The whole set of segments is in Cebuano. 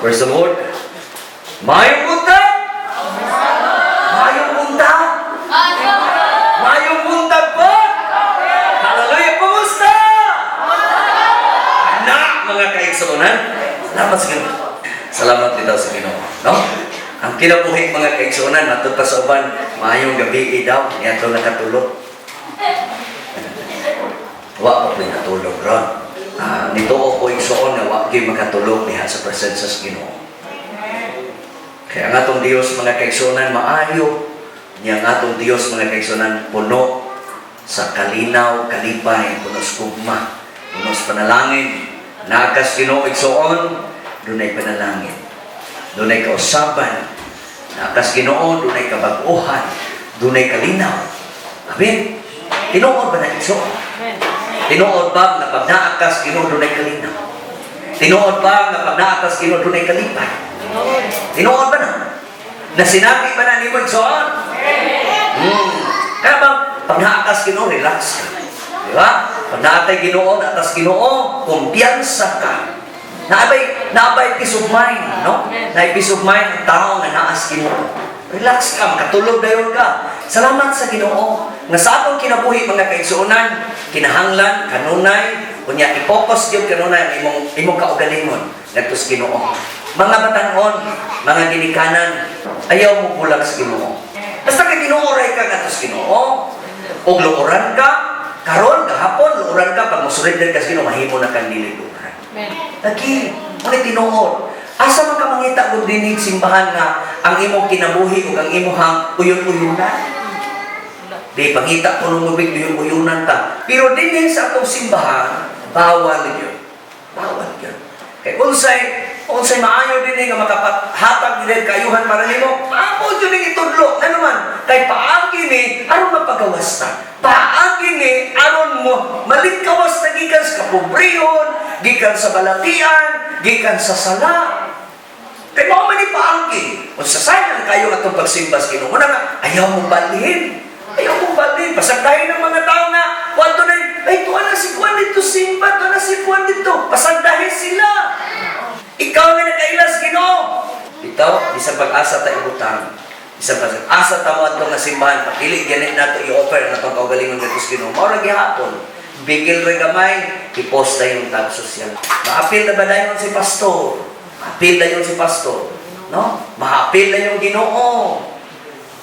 Praise the Lord. Maayong buntag! Maayong buntag! Maayong buntag po! Hallelujah! Kumusta? Na, mga kaigsuonan. Salamat sa Ginoo. Salamat dito sa Ginoo. No? Ang kinabuhi, mga kaigsuonan, matod pa sa uban, maayong gabi daw, niadto nakatulog. Wa pa ko'y natulog ron. Ah, nituo ko, igsuon, nga wa gyud makatulog diha sa presensya sa Ginoo. Kaya ang atong Dios, mga kaigsuonan, maayo. Niya ang atong Dios, mga kaigsuonan, puno sa kalinaw, kalipay, puno sa gugma, puno sa panalangin. Naa kas Ginoo, igsuon, dunay panalangin. Dunay kausaban. Naa kas Ginoo, dunay kabag-ohan, dunay kalinaw. Amen. Tinuod ba na, igsuon? Tinuod ba nga pag naa kas Ginoo, dunay kalinaw? Tinuod ba nga pag naa kas Ginoo, dunay kalipay? Tinuod ba na? Na sinabi ba na nimo, igsoon? Kaya ba, pag naa kas Ginoo, relax ka. Di ba? Pag naa kay Ginoo, naa tas Ginoo, kumpiyansa ka. Naabay peace of mind, no? Naay peace of mind ang tao nga naas Ginoo. Relax ka, makatulog dayon ka. Salamat sa Ginoo. Nga sa atong kinabuhi, mga kaigsuonan, kinahanglan kanunay unya i-focus gyud kanunay ang imong kaugalingon ngadto sa Ginoo. Mga batan-on, mga ginikanan, ayaw mo bulag sa Ginoo. Basta kay Ginoo ray ka ngadto sa Ginoo, ug luoran ka, karon gahapon luoran ka, pag mo-surrender ka sa Ginoo, mahimo na kang dili luoran. Lagi, mo tinuod. Asa man ka mangita kung dinig simbahan nga ang imong kinabuhi ug ang imong uyon-uyunan? Di pangita ko nung mubig uyon-uyunan ta. Pero dinhi sa atong simbahan, bawal yun. Bawal yun. Kay unsay maayo dinhi nga makahatag dinhi kaayuhan para nimo, amo jud ning itudlo. Ano man, kay paagi ni aron mapagawas ta. Paagi ni aron mo malingkawas na gikan sa kapobrehon, gikan sa balatian, gikan sa sala. Kay mao man ni paagi. Unsa sayang kayo atong pagsimba sa Ginoo. Muna nga ayaw mo balhin. Ayaw mo balhin. Pasagdahin ng mga tao nga kwanto na, ay, tuwa na si Juan dito simba, tuwa na si Juan dito. Pasagdahin sila. Ikaw nga nakailas Ginoo. Bitaw, bisan pag-asa ta ibutang. Bisan pag-asa ta mo adto nga simbahan, pag dili gani nato i-offer ang atong kaugalingon ngadto sa Ginoo. Mao ra gihapon. Bigil ra gamay, i-post na yung tag social. Maapil na ba dayon si pastor? Maapil na yung si pastor. No? Maapil na yung Ginoo.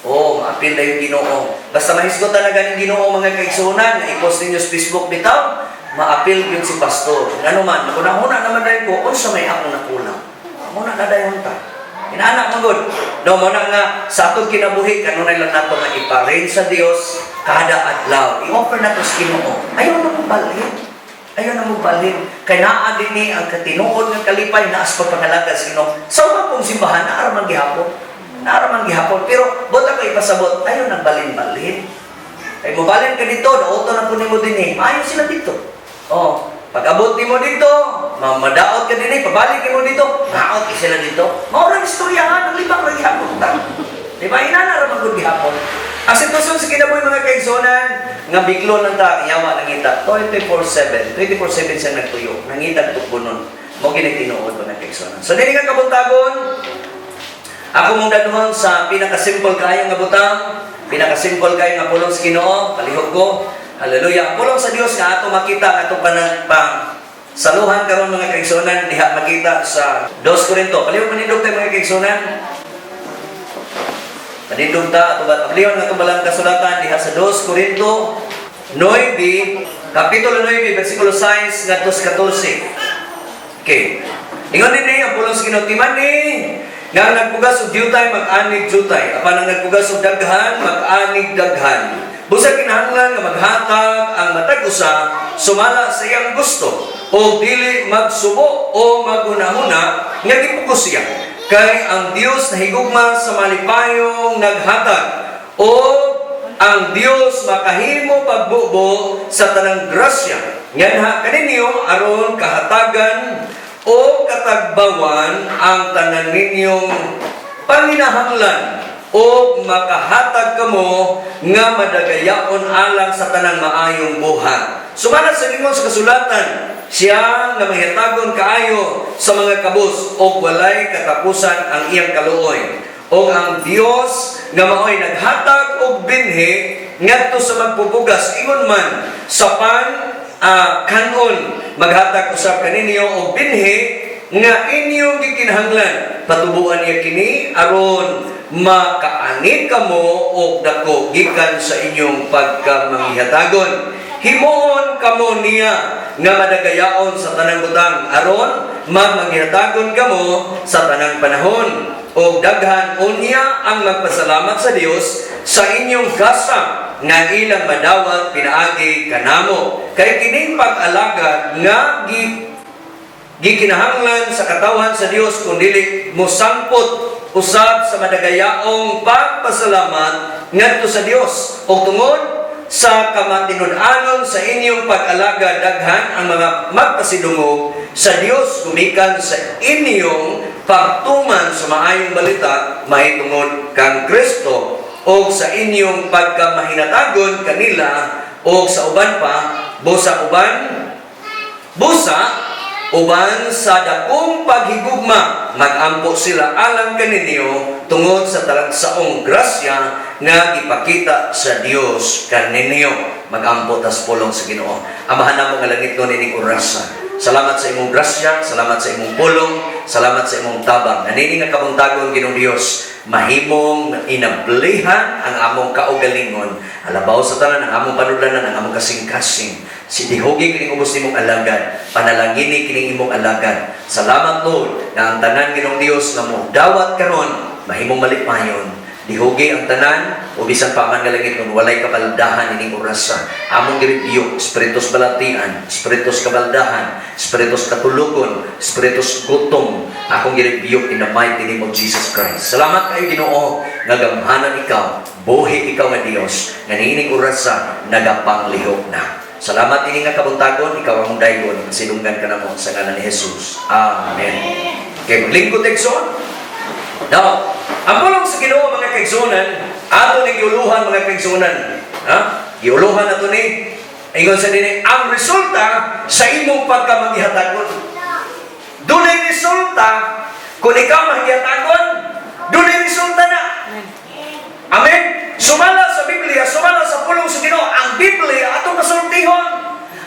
Oh, maapil na yung Ginoo. Basta mahisgot talaga ng Ginoo, mga kaigsuonan, na i-post ninyo sa Facebook bitaw, maapil yun si pastor. Ngano man, magunahuna naman dahil ko, unsa may akong nakulang. Muna na dayon ta. Inaana man gud. No, mo na nga sa atong kinabuhi kanunay lang nato nga iparin sa Dios kada adlaw. I-offer nato sa Ginoo. Ayaw na mo balhin. Ayaw na mo balhin. Kay naa dinhi ang katinuod nga kalipay, naa sa pagpangalaga sa Ginoo. Sa ubang pong simbahan, naa ra man gihapon. Naa ra man gihapon. Pero buot ako ipasabot, ayaw nang balin-balhin. Kay mobalin ka dito, dauto na po nimo dinhi. Maayo sila dito. Oh, pag abot nimo dito, madaot ka dinhi, pabalik nimo dito, maot ka sila dito. Mao ra istoryahan, ang libang ra gihapon ta. Di ba? Inana ra man gud gihapon. Ang sitwasyon sa kinabuhi, mga kaigsuonan, nga biglo lang ta, yawa nangita, 24/7, 24/7 siya nagtuyo, nangita tukbonon. Mo gini tinuod, mga kaigsuonan. So dili nga kabuntagon, ako mong danuhon sa pinakasimple kayo nga butang, pinakasimple kayo nga pulong sa Ginoo, palihog ko. Hallelujah. Ang pulong sa Dios nga ato makita nga atong panang pang saluhan karon, mga kaigsuonan, diha makita sa 2 Corinto. Palihog manindog tayo, mga kaigsuonan. Manindog ta ato ablion nga atong balang kasulatan diha sa 2 Corinto 9, kapitulo 9, bersikulo 6 ngadto sa 14. Okay. Ingon din ang pulong sa Ginoo, timan ni nga ang nagpugas og diutay mag-anig diutay, apan ang nagpugas og daghan mag-anig daghan. Busa kinahanglan nga maghatag ang matag usa sumala sa iyang gusto o dili magsubo o maghunahuna nga gipugos siya. Kay ang Dios nahigugma sa malipayong naghatag o ang Dios makahimo pagbubo sa tanang grasya nganha kaninyo aron kahatagan o katagbawan ang tanan ninyong panginahanglan o makahatag kamo nga madagayaon alang sa tanang maayong buhat. Sumala sa lingon sa kasulatan, Siya nga manghihatagon kaayo sa mga kabus og walay katapusan ang iyang kaluoy. O ang Dios nga maoy naghatag og binhi ngadto sa magpupugas, ingon man sa pan kanon, maghatag usab kaninyo og binhi nga inyong gikinahanglan. Patubuan niya kini aron makaani kamo og dako gikan sa inyong pagkamangihatagon. Himuon kamo niya nga madagayaon sa tanang butang aron magmanghihatagon kamo sa tanang panahon, og daghan unya ang magpasalamat sa Dios sa inyong gasa nga ilang madawat pinaagi kanamo, kay kining pag-alagad nga gikinahanglan sa katawhan sa Dios kun dili mosangpot usab sa madagayaong pagpasalamat ngadto sa Dios. Ug tungod sa kamatinud-anon sa inyong pag-alagad, daghan ang mga magpasidungog sa Dios gumikan sa inyong pagtuman sa maayong balita mahitungod kang Kristo o sa inyong pagkamahinatagon kanila o sa uban pa, busa uban sa dakong paghigugma, magampo sila alang kaninyo tungod sa talagsaong grasya nga ipakita sa Dios kaninyo. Magampo tas pulong sa Ginoo. Amahan namo nga langit nining orasa, salamat sa imong grasya, salamat sa imong pulong, salamat sa imong tabang. Niini nga kabuntagon, Ginoong Dios, mahimong inablihan ang among kaugalingon. Alabaw sa tanan ang among panudlanan, ang among kasing-kasing. Si dihugi kining ubos nimong alagad, panalangini kining imong alagad. Salamat, Lord, na ang tanan, Ginoong Dios, nga mo dawat karon mahimong malipayon. Dihugi ang tanan o bisan pa man nga langit nun walay kabaldahan ining orasa. Among girebuke, espiritus balatian, espiritus kabaldahan, espiritus katulugon, espiritus gutom. Akong girebuke in the mighty name of Jesus Christ. Salamat kayo, Ginoo, nga gamhanan ikaw, buhi ikaw nga Dios, nga niining orasa nagapanglihok na. Salamat ini nga kabuntagon, ikaw ang daygon, sinunggan ka namo sa ngalan ni Jesus. Amen. Okay, maglingkod, igsoon. Now, ang pulong sa Ginoo, mga kaigsunan, ato ni giuluhan, mga kaigsunan. Ha? Giuluhan ato ni ingon sa dinhi ang resulta sa imong pagkamangihatagon. Dunay resulta kung ikaw manghihatagon, dunay resulta na. Amen. Sumala sa Biblia, sumala sa pulong sa Ginoo, ang Biblia atong masultihon.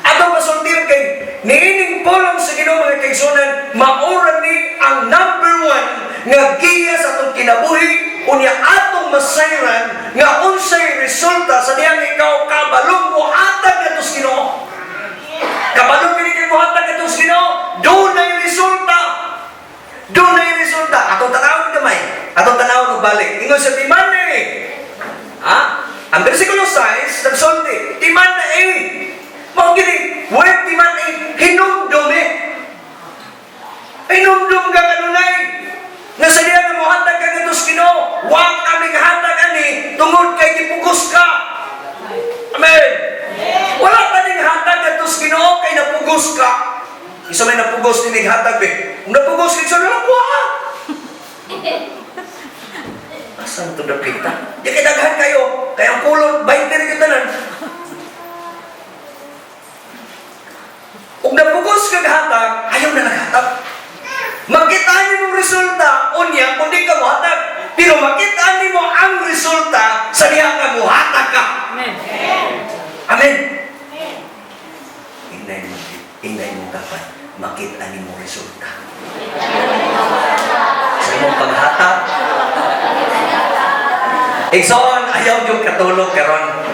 Atong masultihon kay niining pulong sa Ginoo, mga kaigsunan, maura ni ang number one nga giya sa atong kinabuhi, unya atong masayran nga unsay resulta sa dihang ikaw kabalong mohatag ngadto sa Ginoo. Kabalong kini kay mohatag ngadto sa Ginoo, dunay resulta. Dunay resulta. Atong tanawon gamay. Atong tanawon og balik. Ingon sa timan eh. Ha? Ang versikulo 6, nagsulti, timan na eh. Mao gini, word timan eh, hinumdum eh. Hinumdum ka kanunay. Nga sa diha nga mohatag ka ngadto sa Ginoo, wa kaming hatag ani tungod kay gipugos ka. Amen. Wala ka ning hatag ngadto sa Ginoo kay napugos ka. Isa may napugos ni hatag be. Kung napugos ka, sa lang kuha. Asan to dapita? Di kay daghan kayo. Kaya ang kulon, 20 rin yung tanan. Kung napugos kag hatag, ayaw na naghatag. Makita nimo resulta, unya, kung di ka mohatag. Pero makita nimo ang resulta sa diha nga mohatag ka. Amen. Amen. Ingay mo dapat makita nimo resulta sa imong paghatag. Igsoon, ayaw yung katulog karon.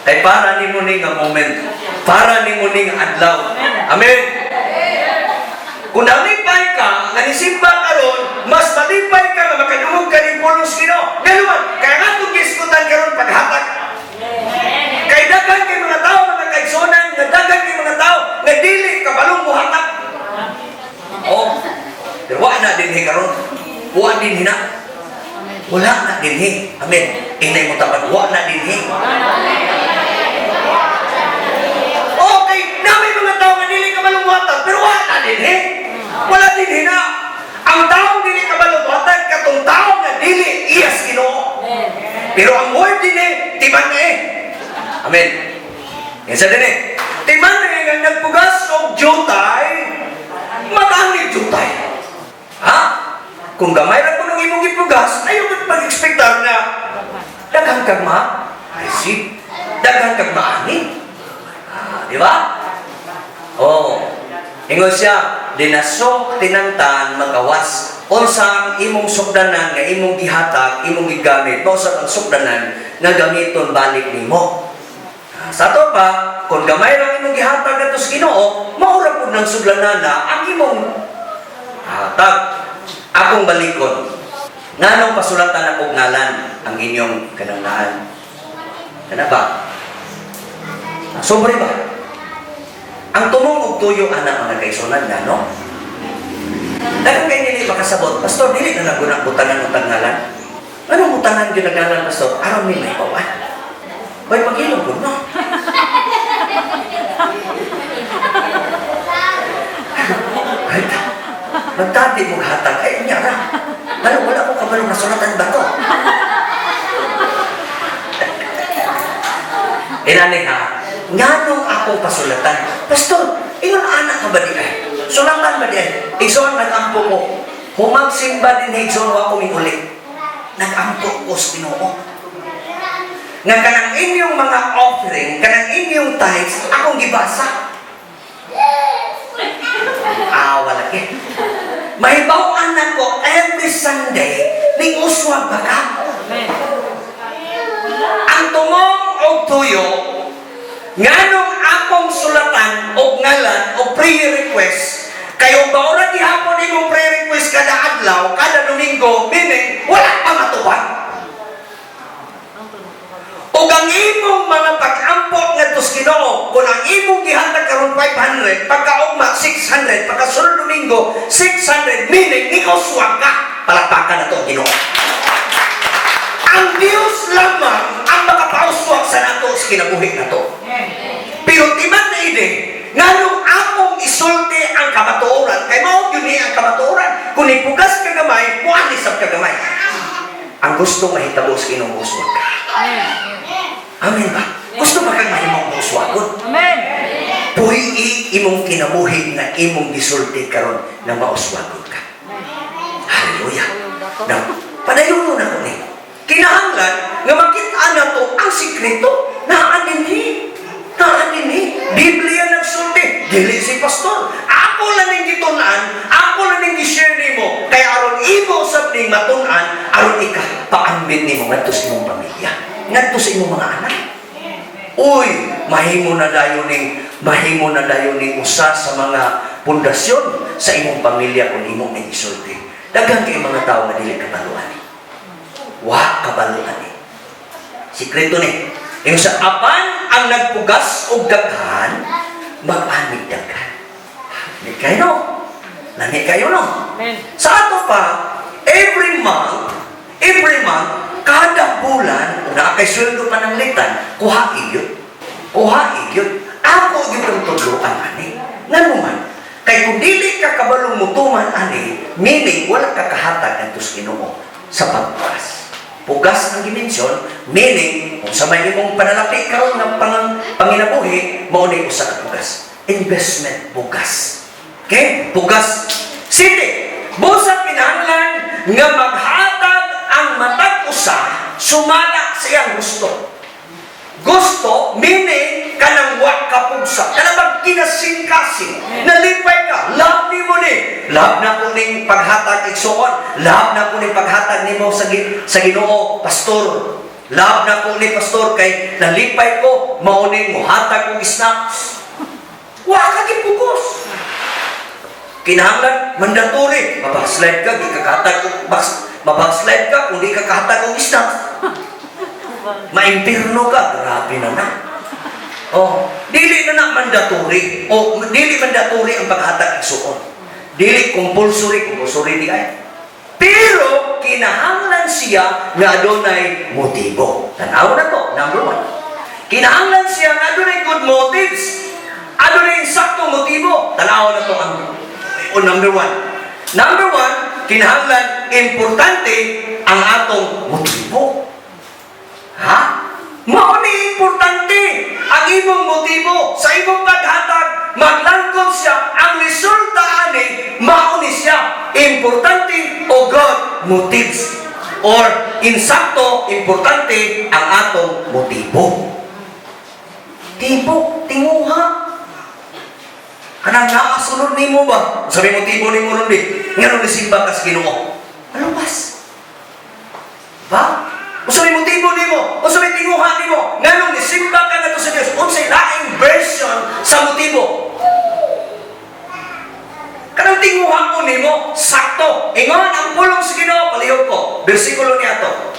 Kay para nimo ni nga moment. Para nimo ni nga adlaw. Amen. Kung nalipay ka, nga nisimba karon, mas malipay ka nga makadungog ka ning pulong sa Ginoo. Ngano man, kaya nga itong gisgutan karon paghatag. Kay daghan kay mga tao, mga kaigsunan, nga daghan kay mga tao nga dili kabalong muhatag. Oh. Pero wa na dinhi karon. Wa dinhi na. Wala na dinhi. Amen. Inay mo tapat, wa na dinhi. Okay, na may mga tao nga dili kabalong muhatag, pero wa na dinhi. Wala dinhi na. Ang taong dili kabalong muhatag, katong tao nga dili iyas Ginoo. Pero ang word dinhi, timan na eh. Amen. Yan sa dinhi. Timan na eh, nga nagpugas og jutay. Kung gamay ra kuno imong gipugas, ayaw gud pag-ekspektar na daghan kag ma-receive. Daghan kag maani. Ah, di ba? Oh. Ingon siya, dinasok tinantan magawas. Unsa ang imong sukdanan nga imong gihatag, imong gigamit, mao sa ang sukdanan nga gamiton balik nimo. Ah, sa ato pa, kung gamay lang imong gihatag ngadto sa Ginoo, mao ra pud nang sudlanana ang imong hatag. Akong balikon. Nganong pasulatan ako ngalan ang inyong kanangaan? Kana ba? Sobre ba? Ang tumong og tuyo ana, mga kaigsuonan, nga no? Daghan kay dili makasabot, "Pastor, dili na lang guna butangan og ngalan." Anong butangan gyud ngalan, Pastor? Aron mi may bawan. Way paghilom pud, no? Ay, magtabi mo hatag ay niya ra. Wala, wala ko kabalo nasulatan ba to? Inani ha, nganong akong pasulatan? "Pastor, ingon anak ka ba di ay? Sulatan ba di ay?" Igsoon, nag-ampo ko. Humagsimba din, igsoon, wa ko uli. Nag-ampo ko sa Ginoo. Nga kanang inyong mga offering, kanang inyong tithes, akong gibasa. Ah, wala ke. Mahibaw-an ko every Sunday, ning uswag ba ka? Amen. Ang tumong og tuyo, nganong akong sulatan og ngalan og prayer request, kayo ba ora gihapon imong prayer request kada adlaw, kada Domingo, meaning wala pa matubag. Og ang imong mga pag-ampo ngadto sa Ginoo, kung ang imong gihatag karon 500, pagkaugma 600, pagkasunod Domingo 600, meaning ni-uswag ka. Palakpakan na to ang Ginoo. Ang Dios lamang ang makapauswag sa nato sa kinabuhi nato. Pero timan na ini, nganong akong isulti ang kamatuoran, kay mao gyud ni ang kamatuoran, kung ipugas ka gamay, muani sab ka gamay. Ang gusto mahitabo sa Ginoo, uswag ka. Amen. Amen ba? Gusto ba kang mahimong uswagon? Amen. Puyi imong kinabuhi nga imong gisulti karon na mauswagon ka. Hallelujah. Now, padayon na ko ni. Kinahanglan nga makita na to ang sikreto. Naa dinhi. Naa dinhi. Biblia nagsulti. Dili si pastor. Ako lang ning gitun-an, ako lang ning gi-share nimo kay aron imo sab ning matun-an, aron ika paambit nimo ngadto sa imong pamilya, ngadto sa imong mga anak. Uy, mahimo na dayon ning usa sa mga pundasyon sa imong pamilya kung imo ning isulti. Daghan kay mga tao nga dili kabaluan ni. Wa kabaluan ni. Sikreto ni. Yung sa apan ang nagpugas og daghan, mag-anig daghan. Lami kayo no? Lami kayo no? Amen. Sa ato pa, every month, kada bulan, kung naa kay sweldo pa ng litan, kuha gyud. Kuha gyud. Ako gyud ang tudloan ani. Ngano man? Kay kung dili ka kabalong mutuman ani, meaning wala ka kahatag ngadto sa Ginoo sa pagpugas. Pugas ang dimensyon, meaning kung sa may imong panalapi karon nga panginabuhi, mao ni usa ka pugas. Investment pugas. Okay? Pugas. City. Busa kinahanglan nga maghatag ang matag usa sumala sa iyang gusto. Gusto, meaning, kanang wa kapugsa. Kanang bang kinasing-kasing. Nalipay ka. Love nimo ni. Love na ko ning paghatag, igsuon. Love na ko ning paghatag nimo sa Ginoo, pastor. Love na ko ni pastor kay nalipay ko mao ning mohatag og snacks. Wa ka gipugos. Kinahanglan mandatory. Mabackslide ka, di ka kahatag og box, mabackslide ka kung di ka kahatag og snacks. Maimpirno ka, grabe na na. Oh, dili na na mandatory. O dili mandatory ang paghatag igsuon. Dili compulsory, compulsory di ay. Pero kinahanglan siya nga adunay motibo. Tanaw na to, number one. Kinahanglan siya nga adunay good motives. Adunay insaktong motibo. Tanaw na to ang o number one. Number one, kinahanglan importante ang atong motibo. Ha? Mao ni importante ang imong motibo sa imong paghatag, maglangkob siya ang resulta ani mao ni siya importante o good. Or insakto, importante ang atong motibo. Tipo, tinguha. Kanang naasunod nimo ba? Sabi motibo nimo ron di. Ngano nisimba ka sa Ginoo? Aluwas. Ba? Unsa may motibo nimo? Unsa may tinguha nimo? Nganong nisimba ka ngadto sa Dios? Unsay laing version sa motibo? Kanang tinguha mo nimo, sakto. Ingon ang pulong sa Ginoo, palihog ko. Bersikulo niya to.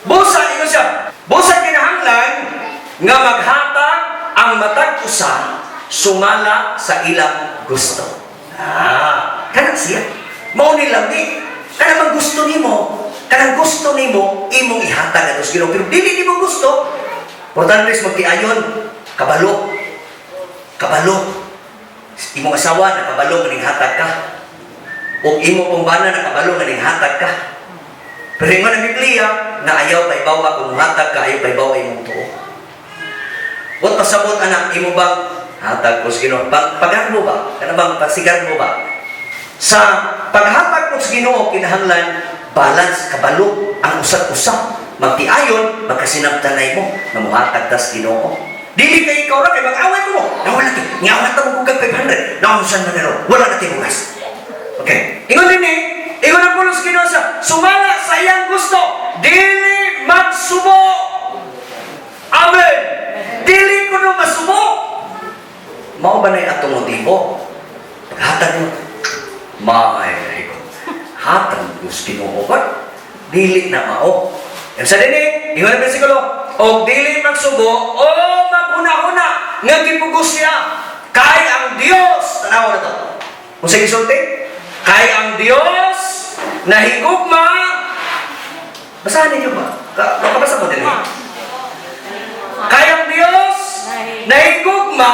Busa, ingon siya, busa kinahanglan nga maghatag ang matag usa sumala sa ilang gusto. Ah, kanang siya. Mao ni lami. Kanang bang gusto nimo, kanang gusto nimo imong ihatag ato sa Ginoo. Pero dili nimo gusto, importante is magtiayon, kabalo. Kabalo. Imong asawa nakabalo nga hatag ka. O imo pong bana nakabalo nga hatag ka. Pero ingon ang Biblia nga ayaw paibawa kung hatag ka, ayaw paibawa imong tuo. What pasabot, anak, imo bang hatag ko sa Ginoo? Pag mo ba? Kana bang pasigar mo ba? Sa paghatag ko sa Ginoo, kinahanglan balance, kabalo ang usag-usa. Magtiayon, magkasinabtanay mo nga muhatag tas Ginoo. Dili kay ikaw ra kay mag-away ko mo. Nawala kay, ngawat ta mo kag 500. Naunsan man nero. Wala na bugas. Okay. Ingon din eh, ingon ang pulong sa Ginoo sa sumala sa iyang gusto, dili magsubo. Amen. Dili ko no masubo. Mao ba na atong motibo? Paghatag mo, maay ko. Hatag ko sa Ginoo ba? Dili na mao. Yan sa dinhi, ingon ang bersikulo, og dili magsubo o maghuna-huna nga gipugos siya kay ang Dios, tanawa na to. Kung sa gisulti, kay ang Dios nahigugma. Basahan ninyo ba? Kabasa mo din eh. Kay ang Dios nahigugma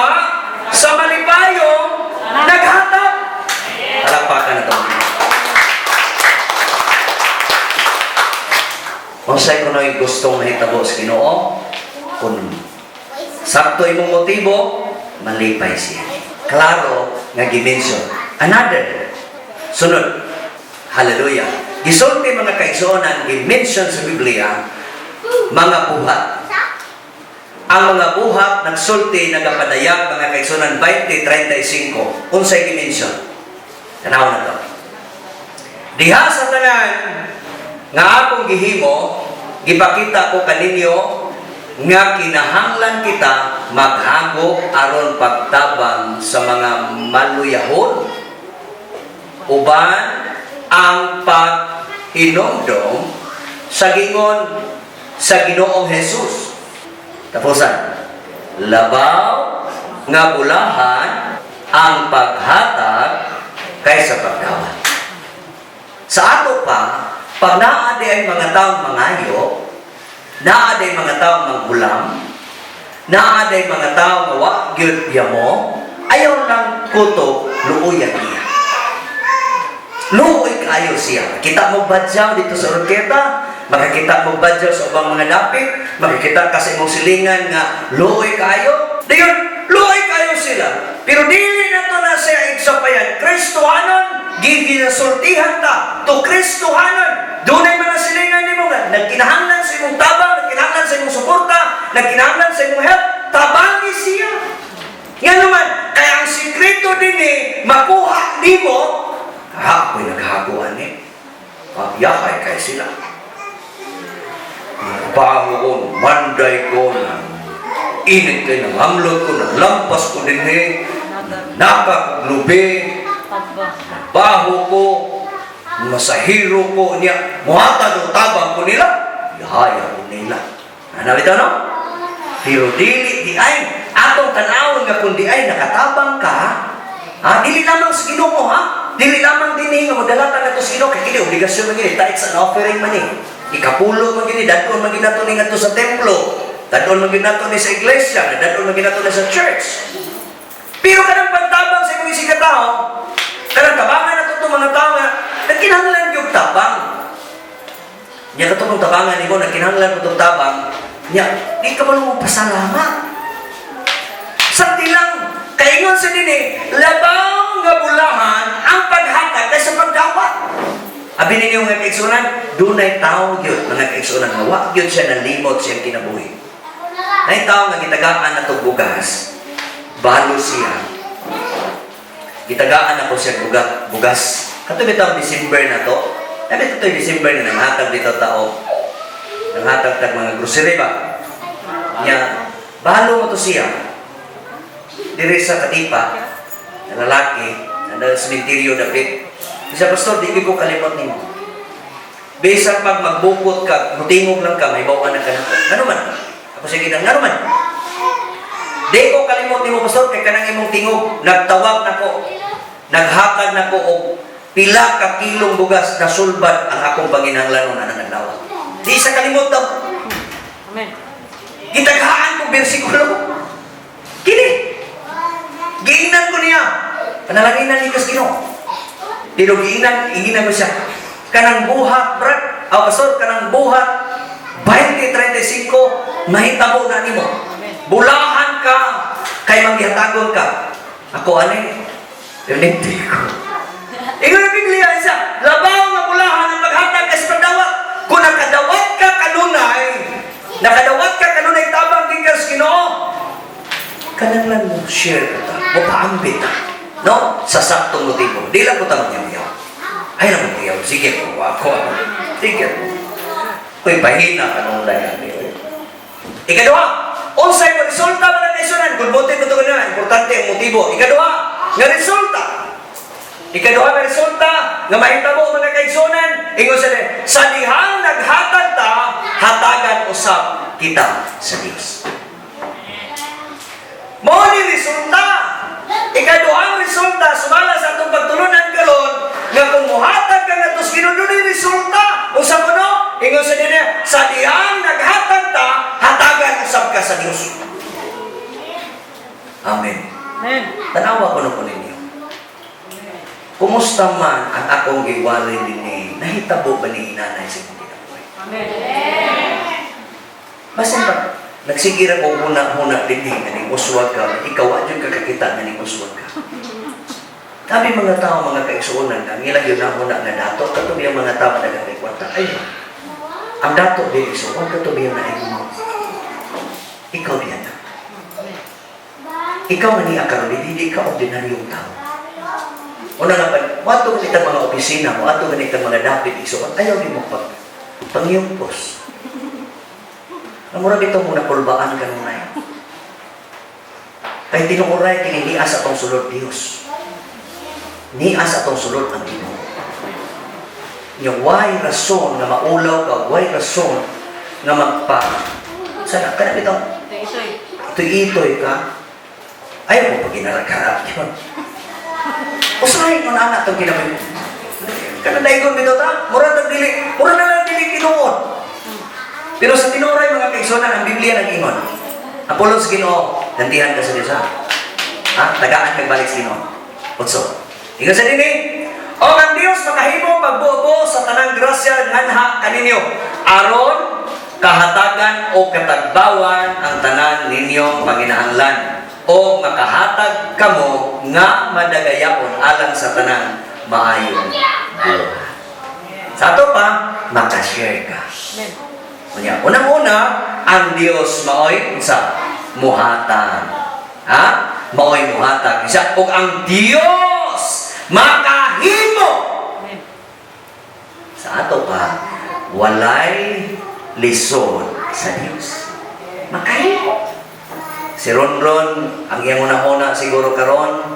sa malipayong naghatag. Palakpakan na to. Unsay kuno'y gustong mahitabo sa Ginoo? Kung sakto imong motibo, malipay siya. Klaro nga gi-mention. Another. Sunod. Hallelujah. Gisulti, mga kaigsuonan, gi-mention sa Biblia mga buhat. Ang mga buhat nagsulti nagapadayag, mga kaigsuonan, 20:35. Unsay gi-mention? Tanaw na to. Diha sa tanan nga akong gihimo, gipakita ko kaninyo nga kinahanglan kita maghago aron pagtabang sa mga maluyahon uban ang paghinumdom sa gingon sa Ginoong Jesus. Tapusan. Labaw nga bulahan ang paghatag kaysa pagdawat. Sa ato pa, pag naa di ay mga taong mangayo, naa di ay mga taong manghulam, naa di ay mga taong nga wa gyud yamo, ayaw lang kutob luoyan niya. Luoy kaayo siya. Kita mo badyaw dito sa Oroquieta, makakita mo badyaw sa ubang mga dapit, makakita ka sa imong silingan nga luoy kaayo. Dayon, luoy kaayo sila. Pero dili na to na siya igsapayan. Kristohanon, giginasultihan ta to Kristohanon. Dunay mga silingan nimo nga nagkinahanglan sa imong tabang, nagkinahanglan sa imong suporta, nagkinahanglan sa imong help, tabangi siya. Nga naman, kaya ang sikreto din eh, makuha nimo, ha, ako'y naghaguan eh. Yahay kay sila. Baho ko, manday ko, init kay nangamlot ko, naglampas ko din eh, nakakuglubi, baho ko, masahiro ko niya, muhatag og tabang ko nila, yahaya ko nila. Ano ito, no? Pero dili di ay, atong tanawon nga kung di ay nakatabang ka, ha, dili lamang sa Ginoo, ha? Dili lamang dinhi nga modala ta ngadto sa Ginoo kay kini obligasyon man gini, tithes and offering man ni. Ikapulo man gini, dadon man gini nato ni ngadto sa templo. Dadon man gini nato ni sa iglesia, dadon man gini nato ni sa church. Pero kanang pagtabang sa imong isig ka tao, kanang tabangan nato itong mga tao nga nagkinahanglan yung tabang. Nya katong tabangan nimo, nagkinahanglan mo tong tabang, nya di ka man mo pasalamat. Sa tilang kaingon sa dinhi, labaw nga bulahan ang paghatag kaysa pagdawat. Abi Abi ninyo, mga kaigsunan, dunay tao gyud, mga kaigsunan, nga wa gyud siya nalimot siyang kinabuhi. Nay tao nga gitagaan na tog bugas, balo siya. Gitagaan ako siya bugas, bugas. Kato bitaw December na to. Sabi to December na nanghatag dito tao. Nanghatag tag mga grocery ba? Nya, balo mo to siya. Diri sa Katipa, na lalaki, na sementeryo dapit. Isa, "Pastor, di ko kalimot nimo. Bisan pag magbukot ka, mutingog lang ka, may bawaan na ka nako." Ngano man? Ako sige nang, ngano man? "Di ko kalimot nimo, Pastor, kay kanang imong tingog, nagtawag nako, naghatag nako og pila ka kilong bugas, nasulbad ang akong panginahanglanon anang adlaw." Di sa kalimot daw. Amen. Gitaghaan ko bersikulo. Kini. Giingnan ko niya. Panalanginan ni kas Ginoo. Pero giingnan, inginan ko siya. "Kanang buhat, brad. Aw, Pastor, kanang buhat 20:35, mahitabo na nimo. Amen. Bulahan ka, kay manggihatagon ka." Ako ani, Pinindi ko. Ingon ang Biblia isa, labaw nga bulahan ang paghatag kaysa pagdawat. Kung nakadawat ka kanunay tabang gikan sa Ginoo, kanang lang mo share ka ta, mo paambit ta. No? Sa saktong motibo. Di lang ko ta magyaw. Ay lang magyaw. Sige ko, ako. Sige ko. Uy, pahina ka nung dayan. Ikaduha, unsay mo resulta, mga kaigsunan? Good motive ito na, importante ang motibo. Ikaduha, nga resulta. Ikaduha nga resulta nga mahitabo, mga kaigsunan, ingon sa dihang naghatag ta, hatagan usab kita sa Dios. Mao ni resulta. Ikaduhang resulta sumala sa atong pagtulunan karon nga kung muhatag ka ngadto sa Ginoo, dunay resulta. Unsa kuno? Ingon sa dinhi, sa dihang naghatag ta, hatagan usab ka sa Dios. Amen. Amen. Tanawa ko no ko ninyo. Kumusta man ang akong giwali dinhi, nahitabo ba ni inanay sa imong kinabuhi? Amen. Basin ba, nagsige ra ko huna-huna dinhi nga ning uswag ka, ikaw wa jud ka kakita nga ning uswag ka. Kami mga tao, mga kaigsuonan, ang ilang yun huna nga dato, kato yung mga tao na kay kwarta. Ay, ang dato dili so, wag kato biyang na mo. Ikaw biyan na. Ikaw nga niya karon, hindi ka ordinaryong tao. Una nga pag, wato ganitang mga opisina mo, ato ganitang mga dapit, igsuon, ayaw di mo pag pangyumpos. Ang mura bitaw mo nakulbaan ka nung. Kay tinuoray kini niya sa atong sulod Dios. Niya sa atong sulod ang Ginoo. Nya way rason nga maulaw ka, way rason nga magpa sana kana bitaw Ito, ito. Itoy-itoy ka. Ayaw mo pag ginaragarap yun. Usahay mo na anak itong kinabuhi. Kanang daigon bitaw ta, mura tag dili, mura na lang dili tinuod. Pero sa tinuoray, mga kaigsunan, ang Biblia nag-ingon. Ang pulong sa Ginoo, gantihan ka sa Diyos ha. Ha? Tagaan kag balik sa Ginoo. Otso. Ingon sa dinhi, "O ang Dios makahimo pagbuo sa tanang grasya nganha kaninyo aron kahatagan o katagbawan ang tanan ninyong panginahanglan o makahatag kamo nga madagayaon alang sa tanang maayong buhat." Sa ato pa, makashare ka. Amen. Unya, unang-una, ang Dios maoy sa muhatag. Ha? Maoy muhatag. Isa, ug ang Dios makahimo. Amen. Sa ato pa, walay lisod sa Dios. Makahimo. Si Ronron, ang iyang una-una siguro karon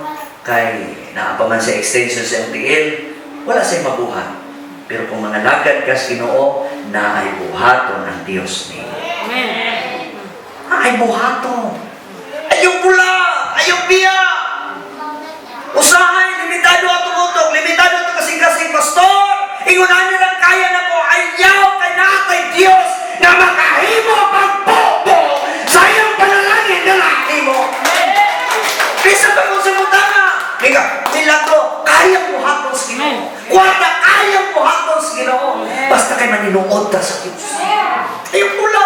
kay naa pa man sa extension sa MTL, wala siya'y mabuhat. Pero kung mga lagad ka sa Ginoo, na ay buhaton ang Dios niyo. Amen. Ay buhaton. Ayaw pula! Ayaw biya! Usahay, limitado atong utok, limitado atong kasing-kasing, Pastor. Ingon ani lang kaya nako, ayaw kay naa kay Dios nga makahimo pagbubo sa iyong panalangin na nahimo. Bisa pa kung sa butanga. Mika, milagro, kaya buhaton sa Ginoo. Kwarta, kaya buhaton sa Ginoo. Basta kay maninuod ta sa Dios. Ayaw pula.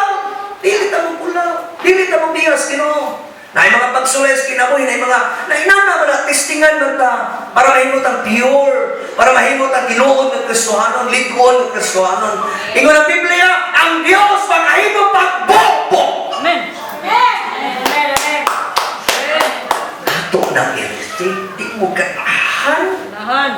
Dili ta mo pula. Dili ta mo biya sa Ginoo. Na mga pagsulay sa kinabuhi, na mga nainana man na testingan man ta para mahimot ang pure. Para mahimot ang tinuod ng Kristohanon, lingkod ng Kristohanon. Ingon ang Biblia, ang Dios makahimo pagbubo. Amen. Amen. Amen. Ato nang i-receive, di mo ganahan. Nahan.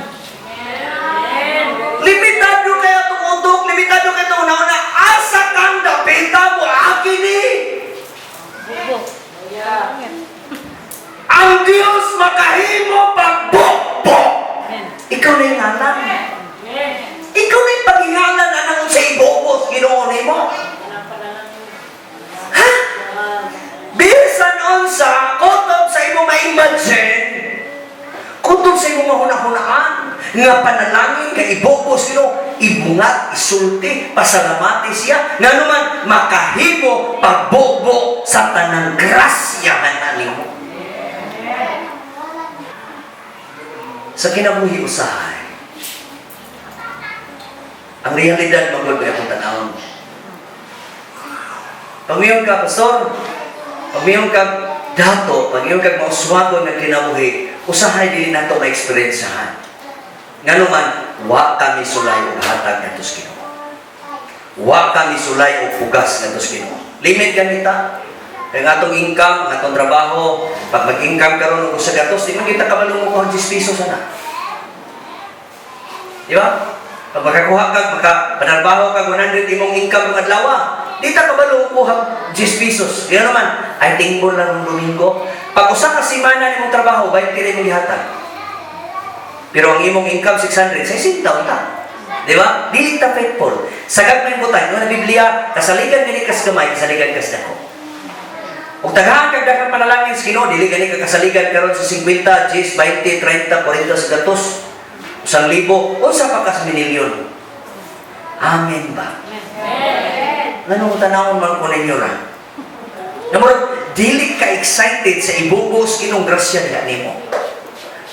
Amen. Limitado kaya itong utok, limitado kaya itong una-una. Asa kang dapita mo, akin ni. Bubo. Amen. Ang Diyos makahimo pagbubo. Amen. Ikaw na yung ngalan. Amen. Ikaw na yung paghingalan na nang sa ibobos, Ginoo nimo. Ha? Bisan unsa, kutob sa imo ma-imagine, kutob sa imo mahuna-hunaan, nga panalangin nga ibobos Ginoo, ibungat, isulti, pasalamati siya, nga naman makahimo pagbobo sa tanang grasya nga nimo. Sa kinabuhi usahay, ang realidad magod ba akong tanawon. Pag ka, pastor, pag ka dato, pag ka mauswagon nga kinabuhi, usahay dili nato ma-experiencehan. Ngano man, wa kami sulay og hatag ngadto sa Ginoo. Wa kami sulay og pugas ngadto sa Ginoo. Limit ganita. Kaya nga atong income, ang atong trabaho, pag mag-income karon og usa gatos, di man kita kabalo mo kuha 10 pesos ana. Di ba? Pag makakuha ka, maka panarbaho ka 100 imong income ng adlaw, di ta kabalo kuha 10 pesos. Di naman, ay tingbol lang ng Domingo. Pag usa ka semana nimong trabaho, 20 ra imong gihatag. Pero ang imong income 600, 60 ta. Di ba? Dili ta faithful. Sa gagmay butang, nga na Biblia, kasaligan gani kas gamay, kasaligan kas dako. Ug taghaan kag daghang panalangin sa Ginoo, dili gani ka kasaligan karon sa 50, 10, 20, 30, 40 sa gatos. 1,000, unsa pa ka sa milyon? Amen ba? Amen. Nganong tanawon man ko ninyo ra? Namurag, dili ka excited sa ibubos Ginoong grasya diha nimo.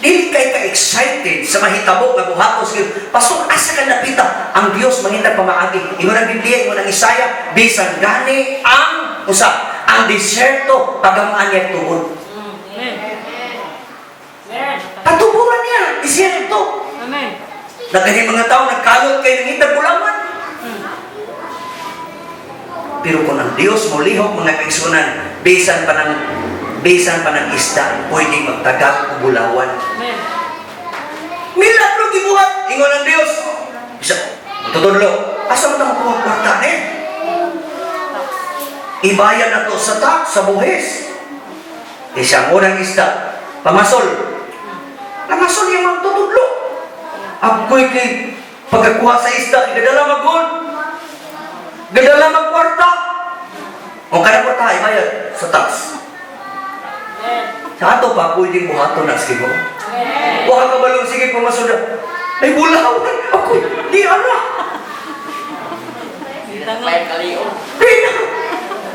Dili kay ka excited sa mahitabo nga buhaton sa Ginoo. Pastor, asa ka napita? Ang Dios mangita pamaagi. Ingon ang Biblia, ingon ang Isaiah, bisan gani ang usa, ang disyerto pagamaan niya tubod. Amen. Amen. Patuburan niya, disyerto. Amen. Nagkani mga tao nagkalot kay nangita bulawan. Pero kung ang Dios molihok, mga kaigsunan, bisan pa ng isda, pwedeng magtagak o bulawan. Amen. Milagro gibuhat, ingon ang Dios. Bisa, tutudlo, asa man ta makuha kwarta eh? Ibayad na to sa tax, sa buhis. Isang unang isda, pamasol. Pamasol yung mga tutudlo. Agoy kay pagkakuha sa isda, gadala mag-gold. Gadala magkwarta. O kada kwarta, ibayad sa tax. Amen. Sa ato pa, pwedeng buhaton na sa Ginoo. Amen. Wa ka balong sige pumasod na. Ay, bulawan. Ako, di ara. Di na.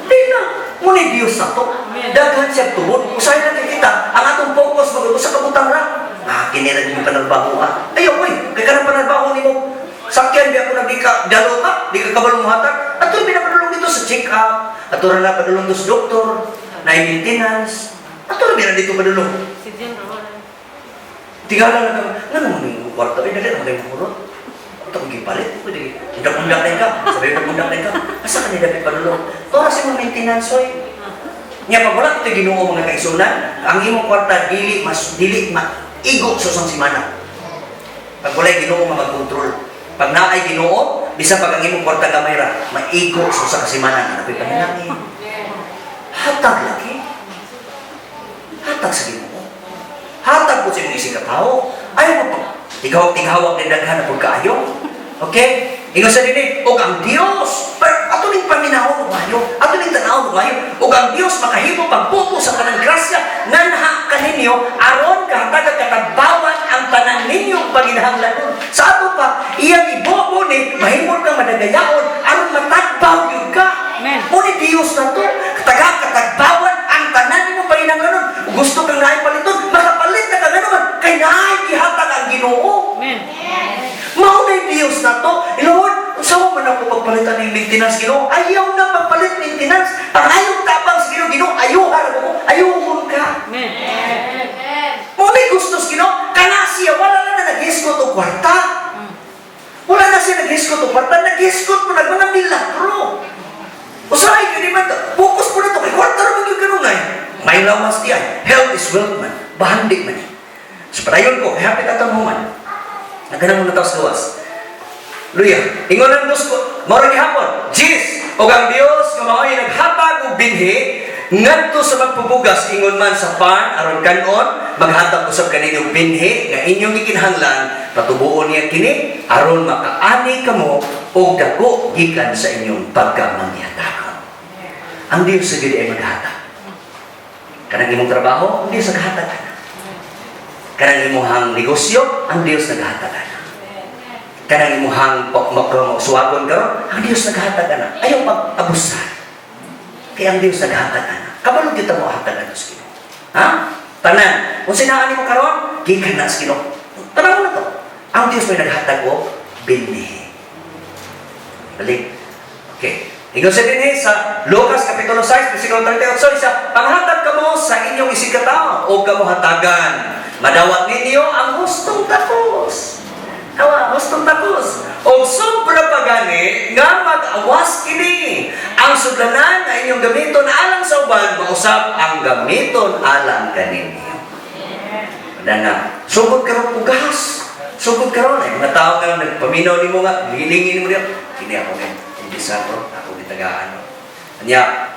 Di na. Ngunit Diyos na to. Daghan siya tubod. Usahay na kay kita. Ang atong focus, mag sa kabutang ra. Ah, kinira din yung panarbaho ah. Ayaw, oy. Kay kanang panarbaho nimo. Sakyan, di ako nagdi ka, dalo ka, di ka kabalong hatag. Ato pinapadulong dito sa check-up. Ato ra na padulong dito sa doktor, na maintenance. Ato ra na dito padulong. Si Jen, wala. Tingala lang kami, nga naman yung kwarta, ay dali naman yung hurot. Ito kong gipalit, pwede, undak-undak na ka, sabi undak-undak na ka, asa ka nila padulong? Ito kasi mong maintenance, oy. Nya pag wala ito Ginoo, mga kaigsunan, ang imong kwarta dili mas dili maigo sa usang semana. Pag walay Ginoo nga magkontrol. Pag naay Ginoo, bisan pag ang imong kwarta gamay ra, maigo sa usa ka semana na panalangin. Hatag lagi. Hatag sa Ginoo. Hatag po sa imong isig ka tao. Ayaw mo pa. Tigawag-tigawag ni daghan na pagkaayo. Okay? Ingon sa dinhi, og ang Dios, pero ato ning paminawon og maayo, ato ning tan-awon og maayo, ug ang Dios makahimo pagbubo sa tanang grasya nganha kaninyo aron kahatag katagbawan ang tanan ninyong panginahanglanon. Sa ato pa, iyang ibubo ni mahimong kang madagayaon aron matagbaw gyud ka. Amen. Muni Dios na to, taga katagbawan ang tanan nimong panginahanglanon. Gusto kang naay paliton, makapalit na ka ngano kay naay gihatag ang Ginoo. Amen. Mao na yung Diyos na to. Lord, unsa mo man ako pagpalitan ng maintenance, Ginoo? Ayaw na pagpalit maintenance. Pangayong tabang sa Ginoo, Ginoo, ayuhan ako mo, ayuhon ka. Amen. Mao na gusto sa Ginoo, kana siya wala na naghisgot og kwarta. Naghisgot mo nag mga milagro. Usahay gyud man to. Focus po na to kay kwarta ra man gyud kanunay. May lawas di ay. Health is wealth man. Bahandi man eh. So padayon ko, hapit atong human. Nagkanang mo na sa gawas. Luya, ingon ang Diyos ko, mao ra gihapon. Jis, og ang Dios nga mao'y naghatag og binhi ngadto sa magpubugas ingon man sa pan aron kanon, maghatag usab kaninyo binhi nga inyong gikinahanglan. Patubuon niya kini aron makaani kamo og dako gikan sa inyong pagkamangyatagon. Ang Dios sa gid ay maghatag. Kanang imong trabaho, ang Dios naghatag ana. Kanang imong negosyo, ang Dios naghatag ana. Kanang imuhang suwagon karon, ang Dios naghatag ana. Ayaw pag-abusar. Kaya ang Dios naghatag ana. Kabalo kita mo hatag ana sa Ginoo. Ha? Tanan. Kung sinaan nimo karon, gikan na sa Ginoo. Tanaw na to. Ang Dios may naghatag og binhi. Balik. Okay. Ingon sa dinhi sa Lucas Kapitulo 6, versikulo 38, isa, "Panghatag kamo sa inyong isigkatawo o kamo hatagan. Madawat ninyo ang hustong takos." Awa, hustong takos. "O sobra pa gani nga mag-awas kini. Ang sudlanan na inyong gamiton alang sa uban, mausap ang gamiton alang kaninyo." Na nga, sugod karon pugas. Sugod karon ay mga tao nga nagpaminaw nimo nga gilingin nimo diya. Kini ako ni umpisan ko, ako gitagaan. Anya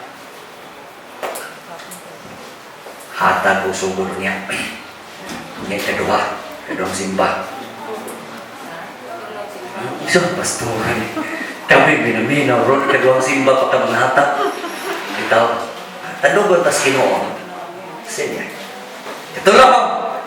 hatag og sugod niya. Niya kaduha, kaduhang simba. So, pastoran. Kami minaminaw ron kaduhang simba pa ka mga hatag. Bitaw. Tandugon tas Ginoo. Sige. Itulo,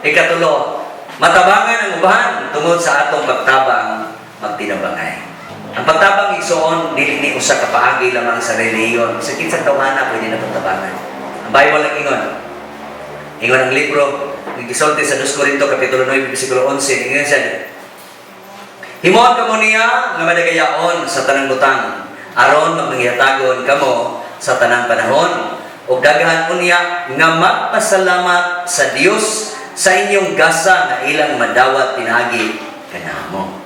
ikatulo, matabangan ang uban tungod sa atong pagtabang magtinabangay. Ang pagtabang, igsoon, dili ni usa ka paagi lamang sa relihiyon. Sa kinsang tawhana pwede na pagtabangan. Ang Bible ang ingon. Ingon ang libro, gisulti sa 2 Corinto kapitulo 9 bersikulo 11, ingon siya, "Himuon kamo niya nga madagayaon sa tanang butang aron magmanghatagon kamo sa tanang panahon ug daghan unya nga magpasalamat sa Dios sa inyong gasa nga ilang madawat pinaagi kanamo."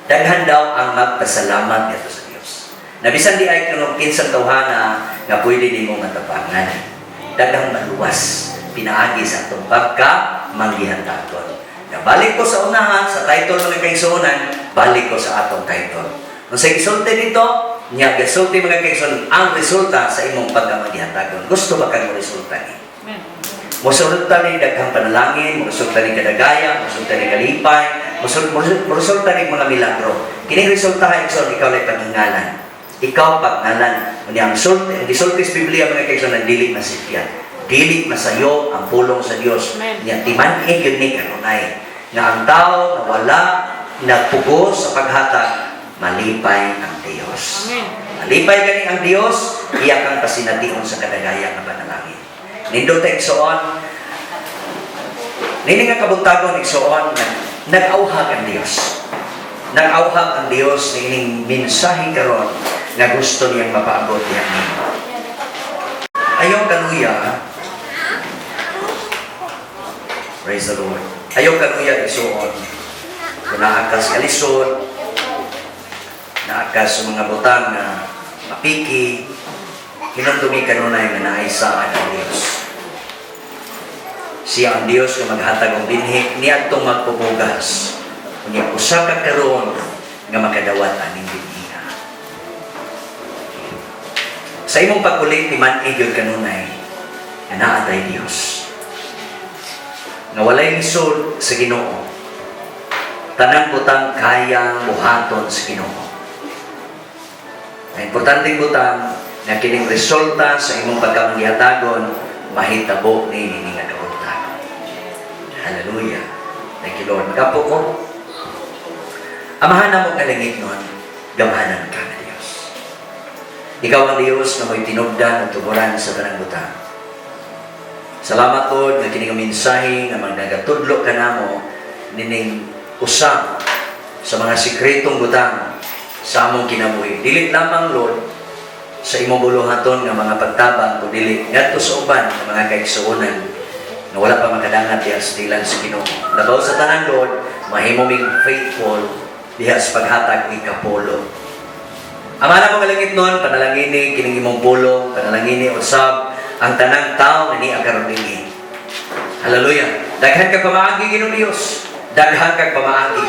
Daghan daw ang magpasalamat ngadto sa Dios. Nabisan di ay kuno kinsang tawhana nga pwede nimo matabangan. Daghang maluwas pinaagi sa atong pagka manggihatagon. Balik ko sa unahan, sa title, mga kaigsuonan, balik ko sa atong title. Kung sa gisulti dito, niya gisulti, mga kaigsuonan, ang resulta sa imong pagkamagihatagon. Gusto ba kang resulta ni? Amen. Mosulta ni daghang panalangin, mosulta ni kadagaya, mosulta ni kalipay, mosulta ni mga milagro. Kini resulta, igsoon, ikaw lay paghingalan. Ikaw pagnalan. Unya ang sulti, ang gisulti sa Biblia, mga kaigsoon, dili masipyat. Dili masayo ang pulong sa Dios. Amen. Nya timan-i gyud ni kanunay nga ang tao na wala nagpugos sa paghatag, malipay ang Dios. Amen. Malipay gani ang Dios, iya kang pasination sa kadagaya nga panalangin. Nindot ta, igsoon. Nini nga kabuntagon, igsoon, nag-auhag ang Dios. Nag-auhag ang Dios niining mensahe karon nga gusto niyang mapaabot diha nimo. Ayaw kaluya. Praise the Lord. Ayaw kaluya, igsoon. Kung naa ka sa kalisod, naa ka sa mga butang na mapiki, hinumdumi kanunay nga naay saad ang Dios. Siya ang Dios nga maghatag og binhi niadtong magpubugas. Unya usa ka karon nga makadawat aning binhiha. Sa imong pag-uli, timan-i gyud kanunay nga naa tay Dios. Nga walay lisod sa Ginoo. Tanang butang kayang buhaton sa Ginoo. Ang importanteng butang nga kining resulta sa imong pagkamanghihatagon mahitabo ni ini nga kabuntagon. Hallelujah. Thank you, Lord. Magampo ko. Amahan namo nga langitnon, gamhanan ka nga Dios. Ikaw ang Dios nga mo'y tinubdan ug tuburan sa tanang butang. Salamat, Lord, nga kini nga mensahe nga magnagatudlo ka namo nining usa sa mga sikretong butang sa among kinabuhi. Dili lamang, Lord, sa imong buluhaton nga mga pagtabang, kun dili ngadto sa uban nga mga kaigsuonan nga wala pa makadangat diha sa dalan sa Ginoo. Labaw sa tanan, Lord, mahimo ming faithful diha sa paghatag ikapolo. Ama namo nga langitnon, panalangini kining imong pulong, panalangini usab ang tanang tao nga nia karon dinhi. Hallelujah. Daghan kag pamaagi, Ginoong Dios. Daghan kag pamaagi.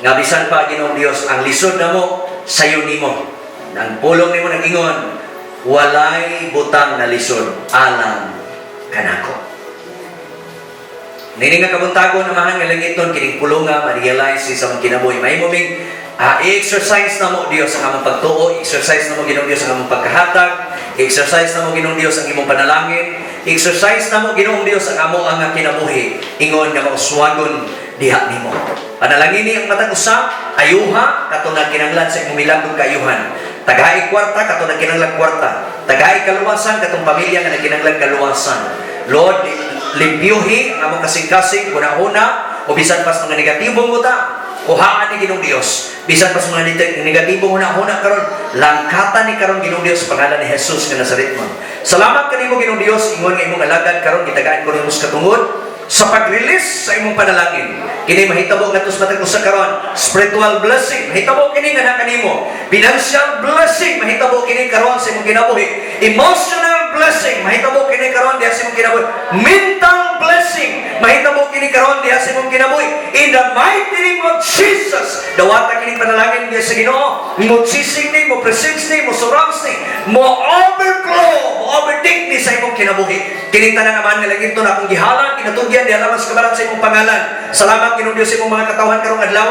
Nga bisan pa, Ginoong Dios, ang lisod namo, sayo nimo. Ang pulong nimo nag-ingon, walay butang na lisod alang kanako. Nini nga kabuntagon, Amahan nga langitnon, kining pulonga ma-realize sa among kinabuhi. Mahimo ming i-exercise namo, Dios, ang among pagtuo, exercise namo, Ginoong Dios, ang among pagkahatag, exercise namo, Ginoong Dios, ang imong panalangin, exercise namo, Ginoong Dios, ang amo ang kinabuhi ingon nga mauswagon diha nimo. Panalangini ang matag usa, ayuha katong nagkinahanglan sa imong milagrong kaayuhan. Tagai kwarta katong nagkinahanglan kwarta. Tagai kaluwasan katong pamilya nga nagkinahanglan kaluwasan. Lord, limpyuhi ang among kasing-kasing, huna-huna, o bisan pas mga negatibong butang. Kuhaan ni, Ginoong Dios. Bisan pas mga negatibong huna-huna karon, langkatan ni karon, Ginoong Dios, sa pangalan ni Jesus nga Nazaret mo. Salamat kanimo, Ginoong Dios, ingon nga imong alagad karon gitagaan ko nimo sa katungod sa pag-release sa imong panalangin. Kini mahitabo ngadto sa matag usa karon. Spiritual blessing, mahitabo kini nga na kanimo. Financial blessing, mahitabo kini karon sa imong kinabuhi. Emotional blessing, mahitabo kini karon diha sa imong kinabuhi. Mental blessing, mahitabo kini karon diha sa imong kinabuhi. In the mighty name of Jesus, dawata kini panalangin diha sa Ginoo. Mo chising ni, mo presence ni, mo surrounds ni, mo overflow, mo overtake ni sa imong kinabuhi. Kini tanan naman nga langit na akong gihalan, kinatugyan diha lamang sa kabalan sa imong pangalan. Salamat, Ginoong Dios, sa imong mga katawhan karong adlaw.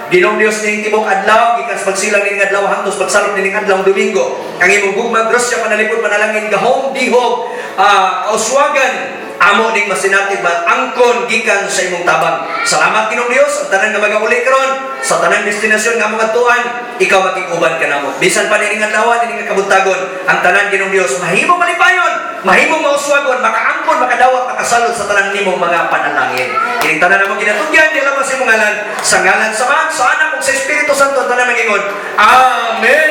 Ginoong Dios, ning tibok adlaw gikan sa pagsilang ning adlaw hangtod pagsalop ning adlaw Domingo. Ang imong gugma, grasya, panalipod, panalangin, gahom, dihog, kauswagan amo ning masinati ba angkon gikan sa imong tabang. Salamat, Ginoong Dios, ang tanan nga magauli karon sa tanang destinasyon nga among adtuan, ikaw makig-uban kanamo. Bisan pa nining adlaw, nining kabuntagon, ang tanan, Ginoong Dios, mahimo malipayon, mahimo mauswagon, makaangkon, makadawat, makasalod sa tanan nimong mga panalangin. Kining tanan among ginatugyan di lamang sa imong ngalan, sa ngalan sa Ama, sa Anak ug sa Espiritu Santo, tanan magingon. Amen.